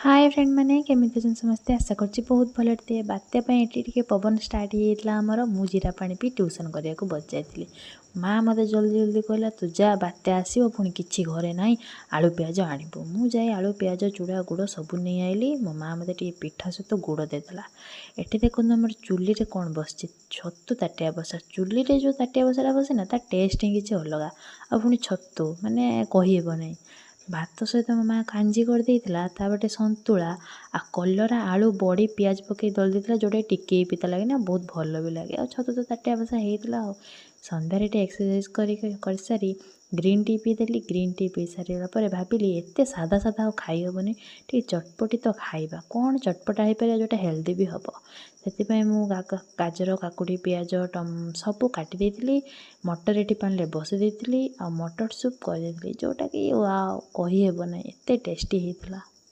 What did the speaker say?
ହାଏ friend ମାନେ, କେମିତି ଅଛନ୍ତି ସମସ୍ତେ? ଆଶା କରୁଛି ବହୁତ ଭଲରେ ଥିବେ। ବାତ୍ୟା ପାଇଁ ଏଠି ଟିକେ ପବନ ଷ୍ଟାର୍ଟ ହେଇଯାଇଥିଲା ଆମର। ମୁଁ ଜିରା ପାଣି ପିଇ ଟ୍ୟୁସନ୍ କରିବାକୁ ବସିଯାଇଥିଲି। ମା ମୋତେ ଜଲ୍ଦି ଜଲ୍ଦି କହିଲା, ତୁ ଯା, ବାତ୍ୟା ଆସିବ, ପୁଣି କିଛି ଘରେ ନାହିଁ, ଆଳୁ ପିଆଜ ଆଣିବୁ। ମୁଁ ଯାଇ ଆଳୁ, ପିଆଜ, ଚୁଡ଼ା, ଗୁଡ଼ ସବୁ ନେଇ ଆଇଲି। ମୋ ମା ମୋତେ ଟିକେ ପିଠା ସହିତ ଗୁଡ଼ ଦେଇଦେଲା। ଏଠି ଦେଖନ୍ତୁ, ଆମର ଚୁଲିରେ କ'ଣ ବସିଛି? ଛତୁ ତାଟିଆ ବସା। ଚୁଲିରେ ଯେଉଁ ତାଟିଆ ବସାଟା ବସେ ନା, ତା ଟେଷ୍ଟ ହିଁ କିଛି ଅଲଗା। ଆଉ ପୁଣି ଛତୁ ମାନେ କହିହେବ ନାହିଁ। ଭାତ ସହିତ ମୋ ମା' କାଞ୍ଜି କରିଦେଇଥିଲା, ତାପରେ ସନ୍ତୁଳା ଆଉ କଲରା, ଆଳୁ, ବଡ଼ି, ପିଆଜ ପକାଇ ଦଳି ଦେଇଥିଲା, ଯେଉଁଟା ଟିକେ ପିତା ଲାଗେ ନା, ବହୁତ ଭଲ ବି ଲାଗେ। ଆଉ ଛତୁ ତ ତାଟିଆ ବସା ହେଇଥିଲା। ଆଉ ସନ୍ଧ୍ୟାରେ ଟିକେ ଏକ୍ସରସାଇଜ୍ କରିକି କରିସାରି ଗ୍ରୀନ୍ ଟି ପିଇଦେଲି। ଗ୍ରୀନ୍ ଟି ପିଇ ସାରିଲା ପରେ ଭାବିଲି, ଏତେ ସାଧା ସାଧା ଆଉ ଖାଇ ହେବନି, ଟିକେ ଚଟପଟି ତ ଖାଇବା। କ'ଣ ଚଟପଟା ହେଇପାରିବ, ଯେଉଁଟା ହେଲ୍ଦି ବି ହେବ? ସେଥିପାଇଁ ମୁଁ ଗାଜର, କାକୁଡ଼ି, ପିଆଜ ସବୁ କାଟି ଦେଇଥିଲି। ମଟର ଏଠି ପାଣିରେ ବସେଇ ଦେଇଥିଲି ଆଉ ମଟର ସୁପ୍ କରିଦେଇଥିଲି, ଯେଉଁଟାକି ୱାଓ, କହିହେବ ନାହିଁ, ଏତେ ଟେଷ୍ଟି ହେଇଥିଲା।